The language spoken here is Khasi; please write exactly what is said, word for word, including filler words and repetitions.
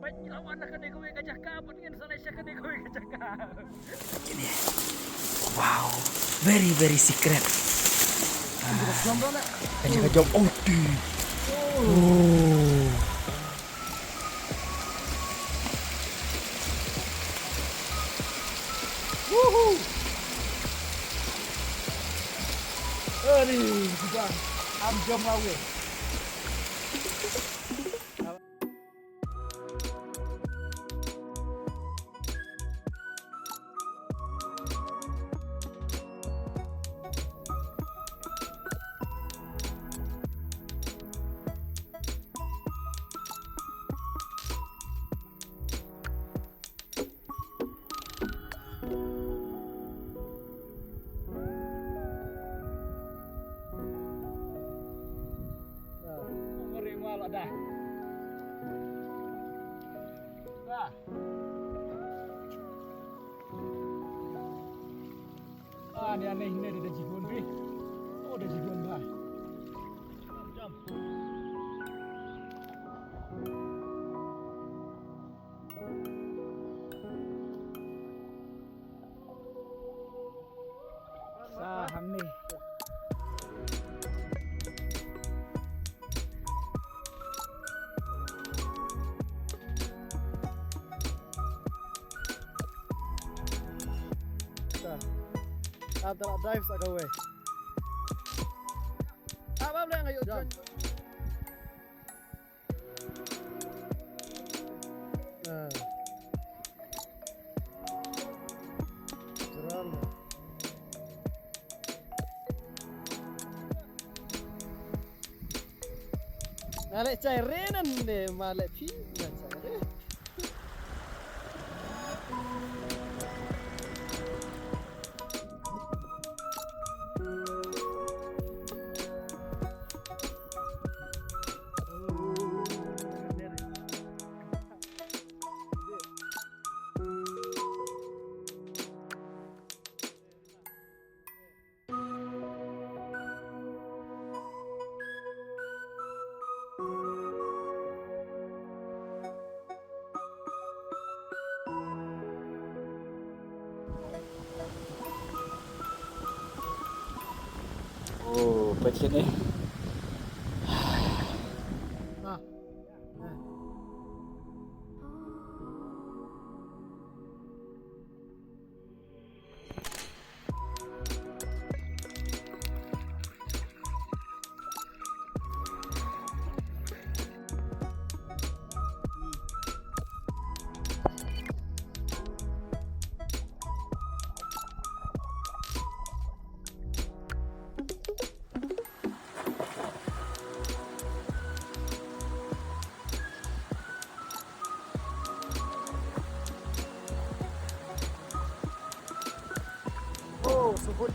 Peit ngi la wan na kane kawei ka jaka, peit ngin sa leit sha kane kawei ka jaka. Kine. Wow, very, very secret. Ah, ka jaka jong, oh, ti. Oh. Woohoo. Ari, kita am jom ngawe. Ah, ni aneh, ni da jigun bi. Oh, da jigun ba. Jam, jam. Sa hangne. Sa. Ap, ta la drive sa kawei. Ap, ap, leh nga ïoh jan. Ah. Jram. Nga leh chai re nan ne, ma leh phi, nga chai re. Oh, peit shane. Ah. Eh. Oh, so good.